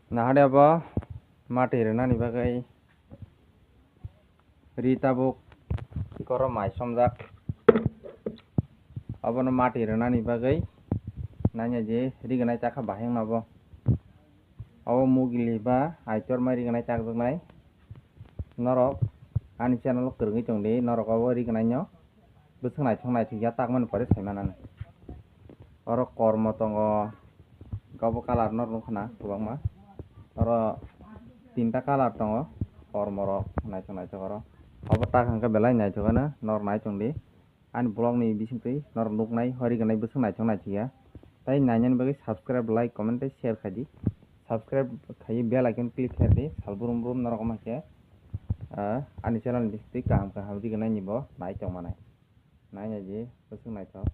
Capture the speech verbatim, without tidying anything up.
Nahade abo mati rwnani bagwi ri tabuk sikoro mai somjak. Obono mati rwnani bagwi nanya je rignai chakha bahai wngno bo. Obo mugili ba aitor mai rignai chakjaknai. Norok ani channel o kwrwngwi tongdi, norok obo rignai no bwswk naithok naithok ya takmani pore saimanani. Oro kormo tongo, obo colour no nukha na kwbangma. Oro tinta colour tongo, kormo rok naithok naithok oro. Obo tak hwnkhe belai naithok ano, nor nai tongdi. Ani vlog ni bisingtwi norok nuknai, hori gwnai bwswk naithok naithok ya. Tai nainani bagwi subscribe, like, comment tei share khaidi. Subscribe khaiwi bell icon click khaidi. Sal brum brum norok wngma khe, ah, ani channel ni bisingtwi kaham kaham ri gwnai ni bo nai tongmanai. Naina di bwswk naithok.